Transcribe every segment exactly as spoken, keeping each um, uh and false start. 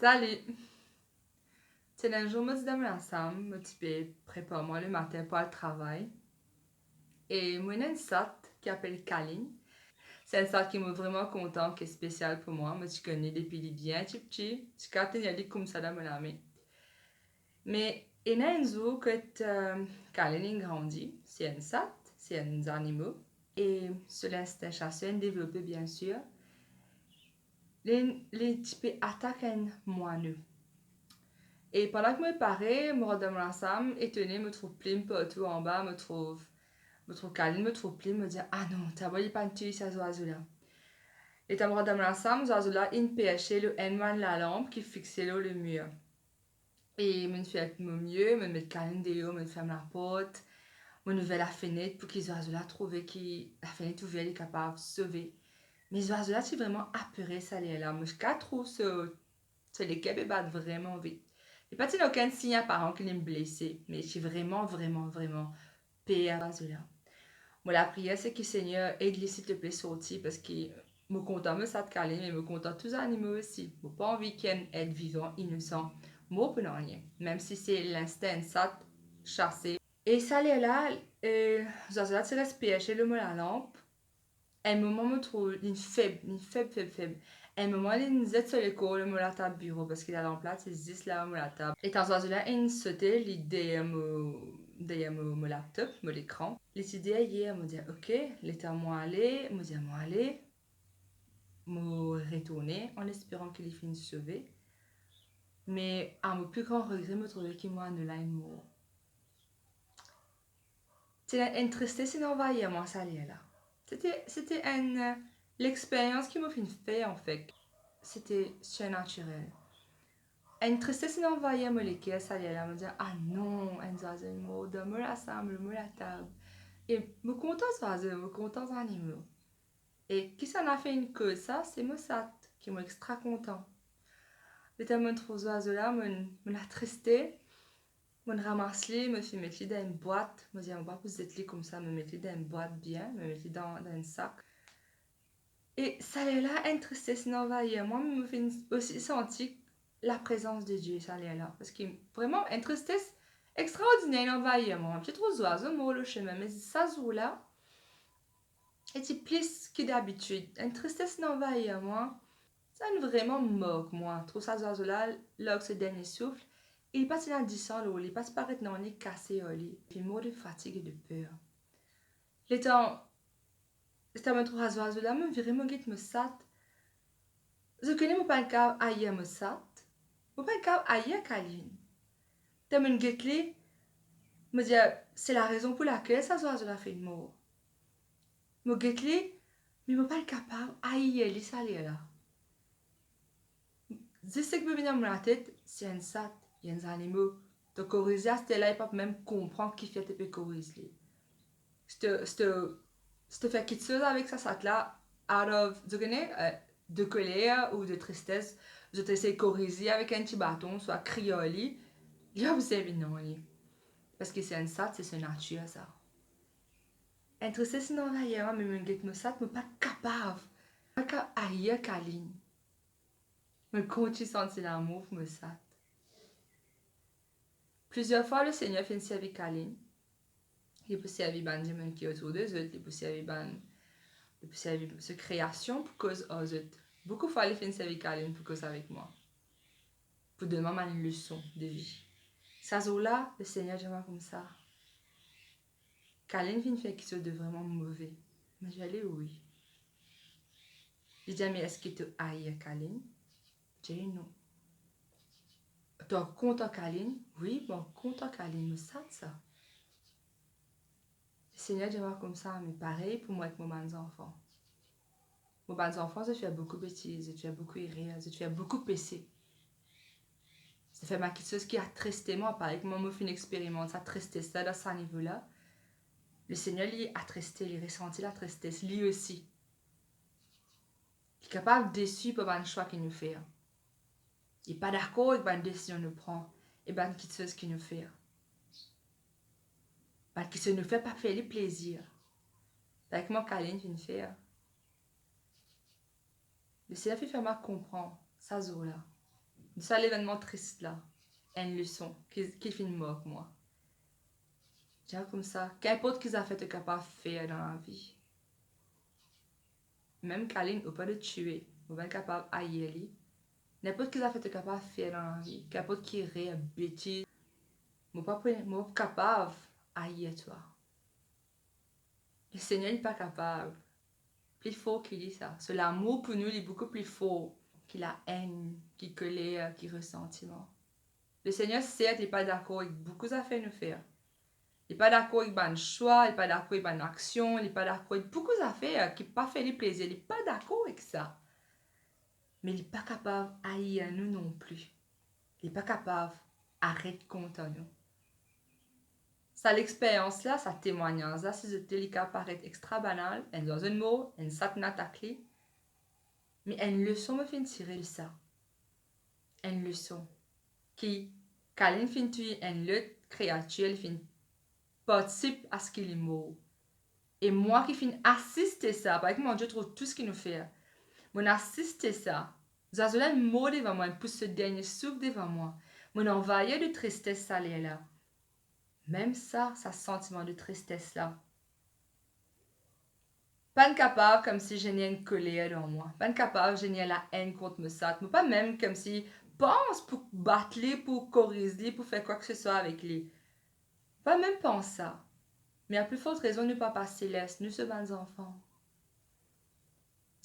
Sali! Ti ena enn zour mo ti dan mo lasam, mo ti pe prepar mwa lematin pou al travay. E mo ena enn sat ki apel Kaline. Se enn sat ki mo vreman kontan, ki spesial pou mwa. Mo ti konn li depi li bien tipti, ti kapav tenir li koumsa dan mo lame. Me ena enn zour kot, eh, Kaline inn grandi, se enn sat, se enn zanimo, e so linstin sase inn devlope, biensir. Li, li ti pe atak enn mwano. E pandan ki mo pare, mo rant dan mo lasam, etone, mo trouv plim partou anba, mo trouv, mo trouv Kaline, mo trouv plim, mo dir, "Ah non, tabor li pa'nn tiye sa zwazo la." Letan mo rant dan mo lasam, zwazo la inn perse lor enn bann lalanp ki fixe lor lemir. E mo'nn fer mo mie, mo'nn met Kaline deor, mo'nn ferm laport, mo'nn ouver lafenet pou ki zwazo la trouve ki lafenet ouver, li kapav sove. Me zwazo la ti vreman apere sa ler la. Mo ti kapav trouv so, so leker pe bat vreman vit. Li pa ti ena okenn sign aparan ki li'nn blese, me li ti vreman, vreman, vreman per zwazo la. Mo lapriyer se ki Segner ed li, silteple, sorti, parski mo kontan mo sat Kaline, me mo kontan tou zanimo osi. Mo pa anvi ki enn et vivan inosan mor pou nanye, mem si se linstin enn sat sase. E sa ler la, eh, zwazo la ti res perse lor mo lalanp. Enn moman mo trouv li'nn feb, li'nn feb, feb, feb. Enn moman li'nn zet so lekor lor mo latab biro, parski lalanp la ti zis la mo latab. Letan zwazo la inn sote, li deryer mo, deryer mo, mo laptop, mo lekran. Li ti deryer, mo dir, "Ok." Letan mo ale, mo dir, "Mo ale." Mo retourne, an esperan ki li finn sove. Me a mo pli gran regre, mo trouve ki mwano la inn mor. Ti ena enn tristes inn anvayir mwa sa ler la. Sete, sete enn, eh, lexperyans ki mo finn fer, anfet. Sete sirnatirel. Enn tristes inn anvayir mo leker sa ler la. Mo dir, "Ah non, enn zwazo inn mor dan mo lasam, lor mo latab." E mo kontan zwazo, mo kontan zanimo. E kisannla finn koz sa, se mo sat, ki mo extra kontan. Letan mo'nn trouv zwazo la, mo'nn, mo'nn atriste, mo'nn ramas li, mo finn met li dan enn bwat. Mo dir, "Mo pa pou zet li koumsa." Mo met li dan enn bwat bien, mo met li dan, dan enn sak. E sa ler la, enn tristes inn anvayir mwa, me mo finn osi santi laprezans de Die sa ler la. Parski vreman, enn tristes extraordiner inn anvayir mwa. Mo ti trouv zwazo mor lor sime, me sa zour la, e ti plis ki dabitid. Enn tristes inn anvayir mwa. Sa'nn vreman mark mwa. Trouv sa zwazo la larg so dernie souf, e li pa ti ena disan lor li, li pa ti paret nanye kase ar li. Li mor de fatig e de per. Letan, letan mo trouv sa zwazo la, mo vire, mo get mo sat. Zot kone mo pa'nn kapav air mo sat. Mo pa'nn kapav air Kaline. Letan mo'nn get li, mo dir, "Se larezon pou lakel sa zwazo la finn mor." Mo get li, me mo pa'nn kapav air li sa ler la. Zis seki pe vini dan mo latet, se enn sat, enn zanimo. To koriz li aster la, li pa pou mem konpran kifer to pe koriz li. Si to, si to, si to fer kiksoz avek sa sat la, out of, zot kone, eh, de koler ou de tristes, zot esey koriz li avek enn ti baton, swa kriy ar li, li pa pou servi nanye. Parski se enn sat, se so natir sa. Enn tristes inn anvayir mwa, me mo get mo sat, mo pa kapav, pa kapav air Kaline. Mo kontign santi lamour pou mo sat. Plizier fwa, Lesegner finn servi Kaline. Li pou servi bann dimoun ki otour de zot, li pou servi bann, li pou servi so kreasion pou koz ar zot. Boukou fwa, li finn servi Kaline pou koz avek mwa, pou donn mwa bann leson de vi. Sa zour la, Lesegner dir mwa koumsa, Kaline finn fer kiksoz de vreman move. Mo dir li, wi. Li dir, me eski to air Kaline? Mo dir li, non. To kontan Kaline? Wi, mo kontan Kaline, mo sat sa. Lesegner dir mwa koumsa, me parey pou mwa ek mo bann zanfan. Mo bann zanfan, zot fer boukou betiz, zot fer boukou erer, zot fer boukou pese. Zot fer bann kiksoz ki atriste mwa, parey kouma mo finn experimant sa tristes la dan sa nivo la. Lesegner, li atriste, li resanti latristes, li osi. Li kapav desi par bann swa ki nou fer. Li pa dakor ek bann desizion nou pran e bann kiksoz ki nou fer. Bann kiksoz nou fer pa fer li plezir. Parey kouma Kaline finn fer. Lesegner finn fer mwa konpran sa zour la. de sa levennman tris la, enn leson ki, ki finn mark mwa. Dir koumsa, kinport ki zafer to kapav fer dan lavi, mem Kalin, ou pa de tue, ou pa kapav air li. Ninport ki zafer to kapav fer dan lavi, kinport ki erer, betiz, mo pa pou, mo pa kapav air twa. Lesegner li pa kapav. Pli for ki li sa. So lamour pou nou, li boukou pli for ki laenn, ki koler, ki resantiman. Lesegner, sert, li pa dakor ek boukou zafer nou fer. Li pa dakor ek bann swa, li pa dakor ek bann aksion, li pa dakor ek boukou zafer ki pa fer li plezir, li pa dakor ek sa. Me li pa kapav air nou nonpli. Li pa kapav aret kontan nou. Sa lexperyans la, sa temwagnaz la, si zot li, li kapav paret extra banal, enn zwazo mor, enn satan atak li. Me enn leson mo finn tire de sa. Enn leson. Ki, kan li finn touy enn lot kreatir, li finn partisip a seki li mor. E mwa ki finn asiste sa, parey ki Bondie trouv tou seki nou fer. Mo'nn asiste sa. Zwazo la inn mor devan mwa, inn pous so dernie souf devan mwa. Mo'nn anvair de tristes sa ler la. Mem sa, sa santiman de tristes la, pa'nn kapav koumsi genn enn koler dan mwa, pa'nn kapav genn enn laenn kont mo satan, mo pa mem koumsi pans pou bat li, pou koriz li, pou fer kwa ki se swa avek li. Pa mem pans sa. Me a pli fort rezon nou Papa Selest, nou so bann zanfan.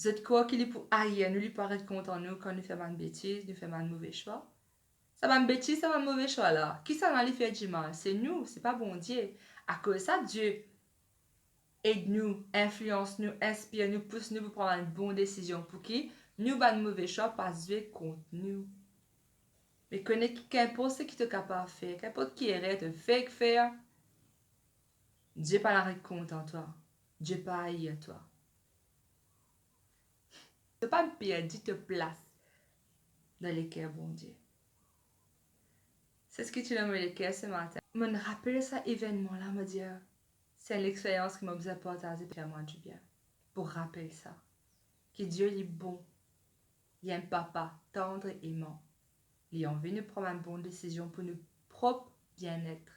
Zot krwar ki li pou air nou, li pou aret kontan nou kan nou fer bann betiz, nou fer bann move swa? Sa bann betiz, sa bann move swa la, kisannla li fer dimal? Se nou, se pa Bondie. Akoz sa, Die ed nou, inflians nou, inspir nou, pous nou pou pran bann bon desizion, pou ki nou bann move swa pa zwe kont nou. Me kone ki, kinport seki to kapav fer, kinport ki erer to fek fer, Die pa'nn aret kontan twa. Die pa air twa. To pa'nn perdi to plas dan leker Bondie. Se seki ti dan mo leker se matin. Mo'nn rapel sa evennman la, mo dir, se enn lexperyans ki mo bizin partaze pou fer mwa dibien. Pou rapel sa, ki Die li bon, li enn papa tandre e eman. Li anvi nou pran bann bon desizion pou nou prop bienet,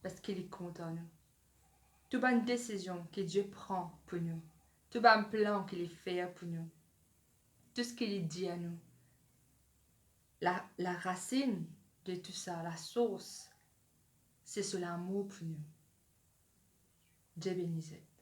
parski li kontan nou. Tou bann desizion ki Die pran pou nou, tou bann plan ki li fer pou nou, tou seki li dir nou, la, larasinn de tou sa, lasours, se so lamour pou nou. Die beni zot.